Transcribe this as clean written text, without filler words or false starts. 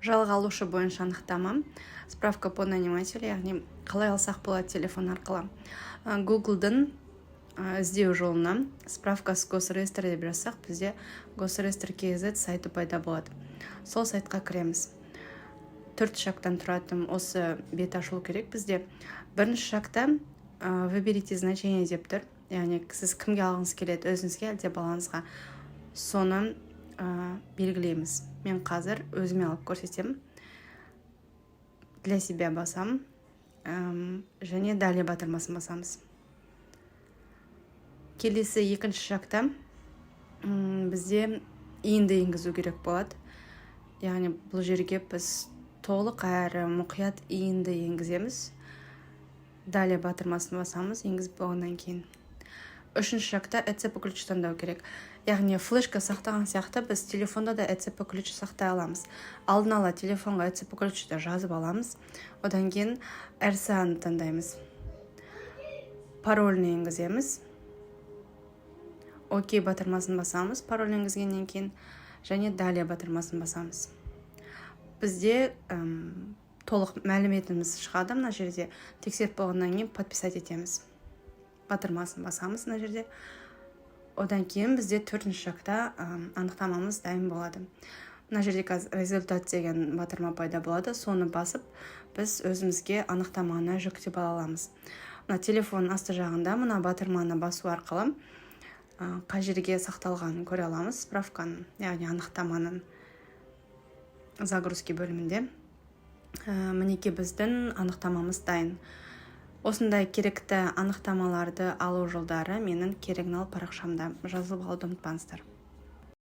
Жалға алушы бойынша анықтама, справка по нанимателю, яғни қалай алсақ болады телефон арқылы? Гуглдың іздеу жолына «справка с госреестра» деп жазсақ, бізде госреестр kz сайты пайда болады. Сол сайтқа кіреміз. Төрт шагтан тұратын осы бет ашылу керек бізде. Бірінші шагта «Выберите значение» деп тұр, яғни сіз кімге алғыңыз келеді, өзіңізге әлде балаңызға, соны белгілейміз. Мен қазір өзіме алып көрсетемін, «Для себя» басам және «Далее» батырмасын басамыз. Келесі екінші шагта бізде ИИН-ді енгізу керек болады, яғни бұл жерге біз толық әрі мұқият ИИН-ді енгіземіз. «Далее» батырмасын басамыз енгізіп болғаннан кейін. Үшінші шагта ЭЦП ключ таңдау керек, яғни флешка сақтаған сияқты біз телефонда да ЭЦП ключ сақтай аламыз. Алдын ала телефонға ЭЦП ключті жазып аламыз. Одан кейін RSA-ны таңдаймыз, паролін енгіземіз, «Окей» батырмасын басамыз пароль енгізгеннен кейін және «Далее» батырмасын басамыз. Бізде толық мәліметіміз шығады мына жерде. Тексеріп болғаннан кейін «Подписать етеміз» батырмасын басамыз мына жерде. Одан кейін бізде төртінші шагта анықтамамыз дайын болады. Мына жерде қазір «Результат» деген батырма пайда болады, соны басып, біз өзімізге анықтаманы жүктеп ала аламыз. Мына телефонның асты жағында мына батырманы басу арқылы қай жерге сақталғанын көре аламыз справканың, яғни анықтаманың «Загрузки» бөлімінде. Мінекей, біздің анықтамамыз дайын. Осындай керекті анықтамаларды алу жолдары менің «Керегін ал» парақшамда, жазылып алуды ұмытпаңыздар.